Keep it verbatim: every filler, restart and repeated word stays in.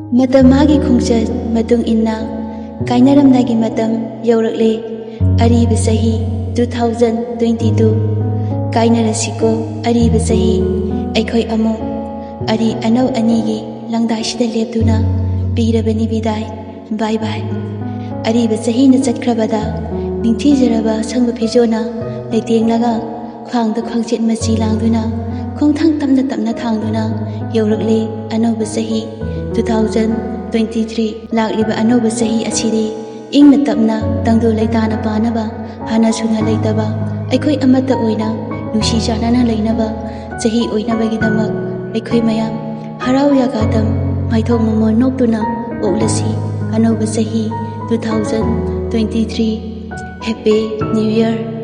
ꯃꯇꯝ ꯃꯥꯒꯤ ꯈꯣꯡꯆꯠ ꯃꯇꯨꯡ ꯏꯟꯅ ꯀꯥꯏꯅꯔꯝꯗꯥꯏꯒꯤ ꯃꯇꯝ ꯌꯧꯔꯛꯂꯦ꯫ ꯑꯔꯤꯕ ꯆꯍꯤ two thousand twenty two꯫ ꯀꯥꯏꯅꯔꯁꯤꯀꯣ ꯑꯔꯤꯕ ꯆꯍꯤ꯫ ꯑꯩꯈꯣꯏ ꯑꯃꯨꯛ ꯑꯔꯤ ꯑꯅꯧ ꯑꯅꯤꯒꯤ ꯂꯪꯗꯥꯏꯁꯤꯗ ꯂꯦꯞꯇꯨꯅ ꯄꯤꯔꯕꯅꯤ ꯕꯤꯗꯥꯏ꯫ ꯕꯥꯏ ꯕꯥꯏ꯫ ꯑꯔꯤꯕ ꯆꯍꯤꯅ ꯆꯠꯈ꯭ꯔꯕꯗ ꯅꯤꯡꯊꯤꯖꯔꯕ ꯑꯁꯪꯕ ꯐꯤꯖꯣꯜꯅ ꯂꯩꯇꯦꯡꯂꯒ ꯈ꯭ꯋꯥꯡꯗ ꯈ꯭ꯋꯥꯡꯆꯦꯠ ꯃꯆꯤ ꯂꯥꯡꯗꯨꯅ ꯈꯣꯡꯊꯥꯡ ꯇꯞꯅ ꯇꯞꯅ ꯊꯥꯡꯗꯨꯅ ꯌꯧꯔꯛꯂꯦ ꯑꯅꯧꯕ ꯆꯍꯤ two thousand twenty three꯫ ꯂꯥꯛꯂꯤꯕ ꯑꯅꯧꯕ ꯆꯍꯤ ꯑꯁꯤꯗꯤ ꯏꯪꯅ ꯇꯞꯅ ꯇꯪꯗꯨ ꯂꯩꯇꯥꯅ ꯄꯥꯅꯕ, ꯍꯥꯟꯅ ꯁꯨꯅ ꯂꯩꯇꯕ, ꯑꯩꯈꯣꯏ ꯑꯃꯠꯇ ꯑꯣꯏꯅ ꯅꯨꯡꯁꯤ ꯆꯥꯟꯅꯅ ꯂꯩꯅꯕ ꯆꯍꯤ ꯑꯣꯏꯅꯕꯒꯤꯗꯃꯛ ꯑꯩꯈꯣꯏ ꯃꯌꯥꯝ ꯍꯔꯥꯎ ꯌꯥꯒꯥꯗꯝ ꯃꯥꯏꯊꯣꯡ ꯃꯃꯣꯟ ꯅꯣꯛꯇꯨꯅ ꯑꯣꯛꯂꯁꯤ꯫ ꯑꯅꯧꯕ ꯆꯍꯤ two thousand twenty three꯫ Happy New Year꯫